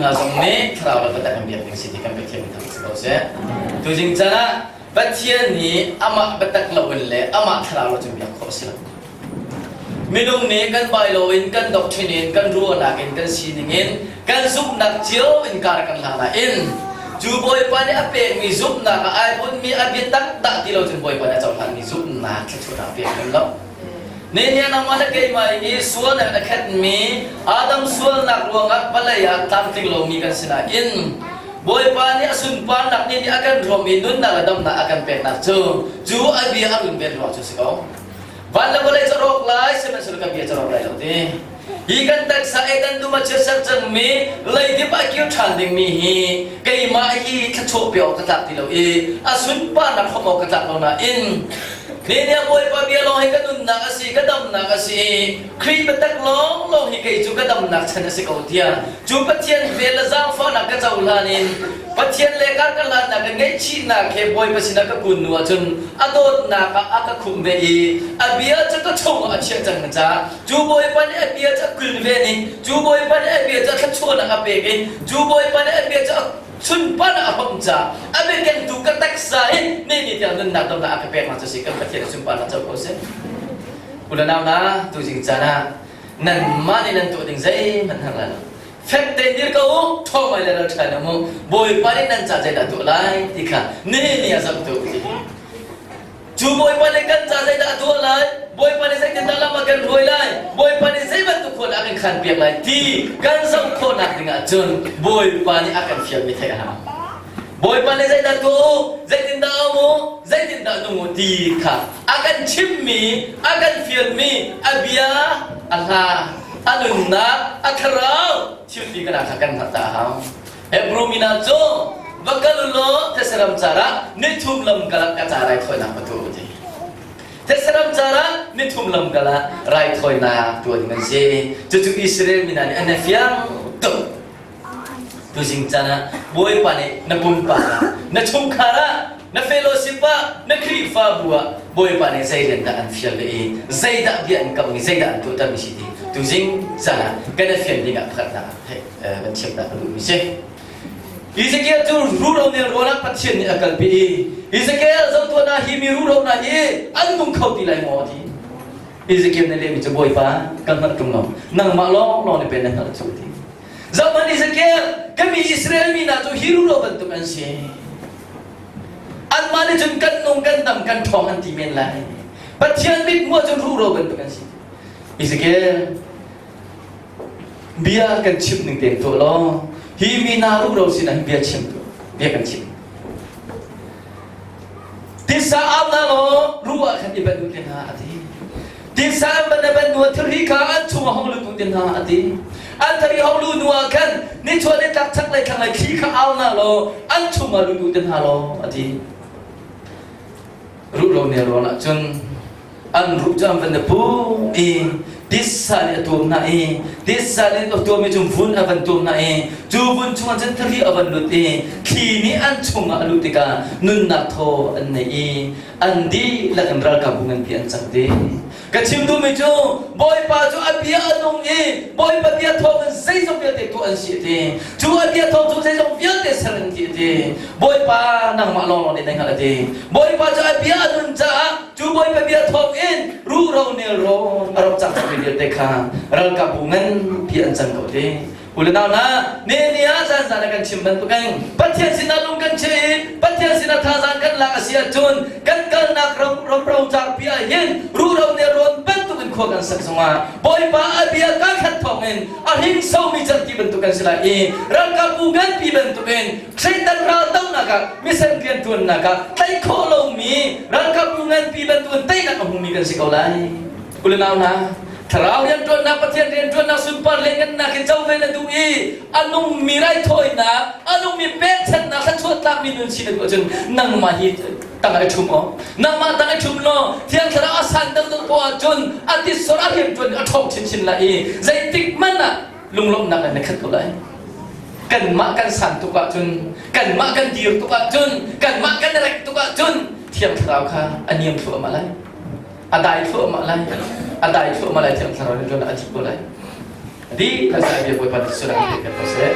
hna zong nih thlarau le biatak in biak ding si ti kan Pathian min thang si ko seh. Tuzing caan ah Pathian nih amah biatak loin le amah thlarau lo cun biak khawh a si lo. Minung nih kan bailo in kan doctrine in kan ruahnak in kan sining in kan zumhnak cio in kar kan hlang nain cu Bawipa nih a pekmi zumhnak ah ai bunhmi a biatak dah ti lo cun Bawipa nih a cohlanmi zumhnak thluachuahnak a pek lem lo. Nehemiah nangmah le keimah i sualnak in a khatmi Adam sualnak ruangah vawlei ah tlamtling lomi kan si nain Bawipa nih a sunparnak ni nih a kan hrawm i nunnak le damnak a kan peknak cu cu a bia a runven ruang cu si ko. Van le vawlei cu rawk lai, sihmanhsehlaw ka bia cu rawk lai lo ti. Hi kan taksa Eden dum ah chiatser cangmi leidip ah kir ṭhan dingmi hi keimah hi thluachuah pe awk ka tlak ti lo i a sunparnak hrawm awk ka tlak lo nain Nehemiah Bawipa bia lawng hi ka nunnak a si, ka damnak a si i Khrih biatak lawnglawng hi kei cu ka damnak chan a si ko tiah cu Pathian vel le zaangfahnak ka cohlan in Pathian le kar ka hlannak ka ngaihchihnak he Bawipa sinah ka kun hnu ahcun a dawtnak ah a ka khumh ve i a bia cu ka chungah a chiah cang caah cu Bawipa nih a bia cu a kilven i cu Bawipa nih a bia cu a thluachuahnak a pek i cu Bawipa nih a bia cu a sunparnak a hrawmh caah a biakengtu ka taksa hi ni ni tiang nunnak damnak a ka peknak cu si kan Pathian sunparnak co ko seh. U le nau hna tuzing caan ah nanmah nih nan tuah ding zeihmanh hang lai lo. Fek tein dir ko u, ṭhawng ngai le ralṭha in um u. Bawipa nih nan ca zeidah tuah lai ti kha nihin ni ah zoh tuah u ti. Cu Bawipa nih kan ca zeidah a tuah lai, Bawipa nih zeitindah lam a kan hruai lai, Bawipa nih zei bantuk khua dah a kan khanpiak lai ti kan zoh khawhnak ding ahcun Bawipa nih a kan fialmi theih a hau. Bawipa nih zeidah tuah u, zeitindah um u, zeitindah nung u ti kha a kan chimmi, a kan fialmi, a bia, a hla, a nunnak, a thlarau thilti kan kha kan hngalh ta a hau. Hebrew mi hna cu va kal u law these car ah nithum lam kal ah ka ca raithawinak va tuah u ti. These ram car ah nithum lam kal ah raithawinak tuah ding an si. Cucu Israel mi hna nih an i fiang tuk. Tuzing caan ah Bawipa nih na pumpak ah, na chungkhar ah, na fellowship ah, na Khrihfabu ah Bawipa nih zei rian dah an fial ve i zeidah bia an kamh i zeidah an tuahtermi si ti tuzing caan ah kan i fian ding ah pakhatnak ah kan chimnak ka duhmi si. Ezekiel cu ruro nelrawn ah Pathian nih a kalpi i Ezekiel zohtuah na hi mi ruro hna hi an nung kho ti lai maw ti. Ezekiel nih lehmi cu Bawipa kan hngalh ṭung lo nangmah lawnglawng nih pen na hngalh cu ti. Zohhmanh Ezekiel ka mi Israel mi hna cu hi ruro bantuk an si. Anmah nih cun kan nung kan dam kan ṭhawng an ti men lai. Pathian mithmuh cun ruro bantuk an si. Ezekiel Bia kan chimh ning tein tuah law hi mi hna rumro sinah hin bia chim tuah. Bia kan chim. Tisa au na law ru ah khan i banh u te hna a ti. Tisa an ban ban nu thilri kha an chung ah hong lut u te hna a ti. An thari hong lu nu ah khan nichuah le tlak chak lei thlang lei thli kha au na law an chung ah lut u te hna law a ti. Ruh lo ne ruang ah cun an ruh cu an van i pum i titsa nih a tuam hna i titsa nih a tuammi cu vun a van tuam hna i cu vun chungah cun thari a van lut i thli nih an chungah a luh tikah nunnak thaw an nei i an dihlak in ralkapbu nganpi an cang dih. Ka chim duhmi cu Bawipa cu a bia a nung i Bawipa bia thawng in zeizong vialte tuah an si a ti. Cu a bia thawng cu zeizong vialte ser an ti a ti. Bawipa nangmah lawnglawng nih na hngalh a ti. Bawipa cu a bia a nun caah cu Bawipa bia thawng in ruhro nelrawn a rak cang cangmi vialte kha ralkapbu nganpi an cang ko ti. U le nau hna, Nehemiah zanzan a kan chim bantukin Pathian sinah lung kan cheh i Pathian sinah thazaang kan lak a si ahcun kan kalnak ram ram rocarpi ah hin ruhro nelrawn bantukin khua kan sak zongah Bawipa a bia kaa khat thawngin a hringsomi cerhti bantuk kan si lai i ralkapbu nganpi bantukin Satan raldohnak ah misen rianṭuannak ah tlaih khawh lomi ralkapbu nganpi bantukin teinak a hmumi kan si ko lai. U le nau hna, thlarau rianṭuannak Pathian rianṭuannak sunpar le ngannak in co ve na duh i a nungmi raithawinak, a nungmi pekchanhnak thluachuah tlakmi nun si na duh ahcun nangmah hi tang i ṭhum aw. Nangmah tang i ṭhum law Thiang Thlarau a san deuhdeuh poah ahcun a titsor a rianṭuan a ṭhawng chinchin lai i zeitik hmanh ah lunglawmhnak in na khat ko lai. Kanmah kan san tuk ahcun, kanmah kan dir tuk ahcun, kanmah kan rek tuk ahcun Thiang Thlarau kha a niam thluahmah lai. A dai thluahmah lai. A dai thluahmah lai Thiang Thlarau nih cun a dih ko lai. Dih kha sai bia Bawipa nih sulang in ko seh.